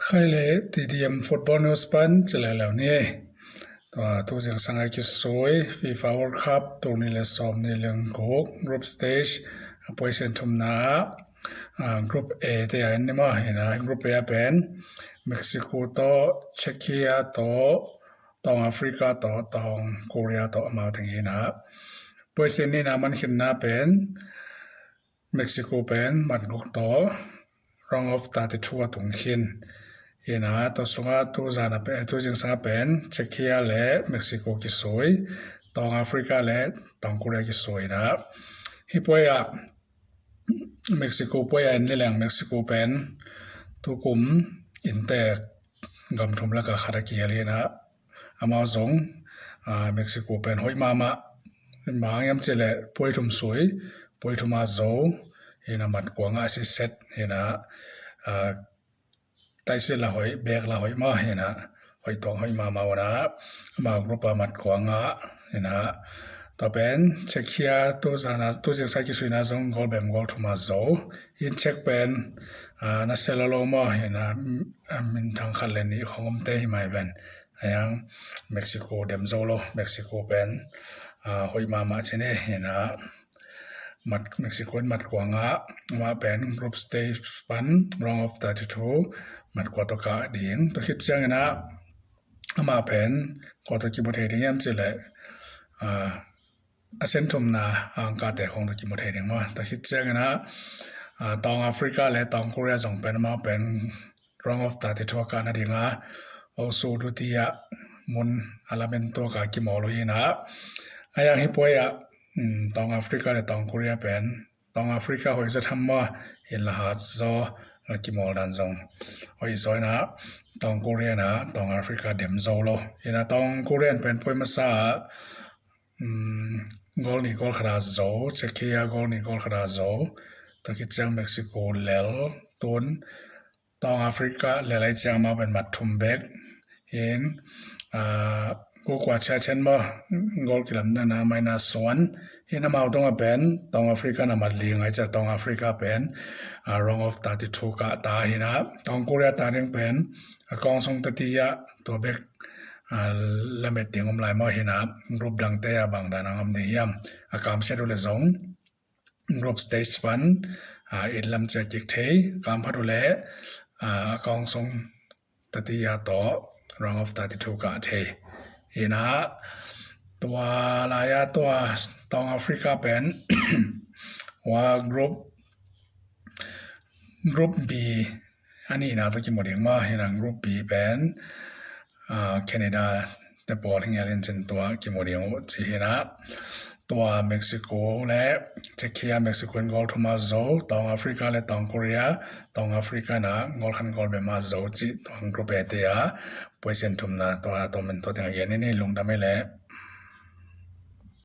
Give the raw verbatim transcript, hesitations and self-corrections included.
Khai le T D M Football News pan ci leuleu ni. Tua tu zingsang a kisui FIFA World Cup tul nih le sawm nih le guk group stage a position thumna ah, ah, group A te a en ni maw, hi na group A a pen Mexico tawh, Czechia tawh, Tawng Africa tawh, Tawng Korea tawh amau teng hi na. Position nihna man khinna pen Mexico pen mat guk tawh round of thirty-two a tung khin hi na. Tua sungah tu zan a pen, tu zingsang a pen Czechia le Mexico kisui, Tawng Africa le Tawng Korea kisui hi na. Hi puai ah Mexico puai ah en leleng Mexico pen tukum inntek gam thum lakah khat a kihel hi na. Amau zong, ah, Mexico pen hoih mahmah. Bang hang hiam cih leh puai thum sui, puai thum a zo hi na, mat kua ngah siset hi na, ah, taisi la hoih, bek la hoih maw hi na, hoih tuak hoih mahmah uh na. Amau group a mat kua ngah hi na. Tua pen Czechia tu zan a, tu zingsang a kisuina zong goal bem goal thum a zo. Hi Czech pen, ah, na sel lo lo maw hi na, mm, ah, minthang khat le nih khong omte hi mai ven. Ayang Mexico dem zo lo, Mexico pen, ah, hoih mahmah ci ni hi na. Mat, Mexico in mat kua ngah, amah pen group stage pan round of thirty-two mat kua tawh kah ding. Tua khit ciangin ah amah pen kua tawh kimu thei ding hiam cih leh, ah, a sen thumna a angkate khong tawh kimu thei ding maw. Tua khit ciangin ah, ah, Tawng Africa le Tawng Korea zong pen amau pen round of thirty-two a kah nading a, osu duti ah mun a lamen tuak a kimawl uh hi na. Ayang hi puai ah, um, Tawng Africa le Tawng Korea pen, Tawng Africa hoih zaw tham maw, hi la hat zaw, la kimawl dan zong hoih zaw hi na. Tawng Korea na Tawng Africa dem zo lo hi na. Tawng Korea pen puai masa ah, um, goal nih goal khat a zo, Czechia goal nih goal khat a zo. Tua khit ciang Mexico lel, tun Tawng Africa lel lai ciang amau pen mat thum bek hi na. Ah, guk kua ciangciang maw, goal kilamdang na minus one hi na. Amau tungah pen Tawng Africa na mat li ngai ciang Tawng Africa pen, ah, round of thirty-two kah ta hi na. Tawng Korea ta ding pen a kawng sung tati ah tua bek, ah, lamet ding om lai maw hi na. Group dangte ah bang dan a om ding hiam, a kamsiat uh leh zong group stage pan, ah, it lam ciah kik thei, kam phat uh leh, ah, a kawng sung tati ah tawh round of thirty-two kah thei hi na. Tua lai ah tua Tawng Africa pen tua group, group B a nihna tawh kimu ding maw hi na. Group B pen, ah, Canada te pawl hi ngial in cin tua kimu ding uh ci hi na. Tua Mexico le Czechia, Mexico in goal thum a zo, Tawng Africa le Tawng Korea, Tawng Africa na goal khat goal bem a zo ci. Tua group A te a position thumna tua, tua min tua teng a gen ni. Lungdam hi leh.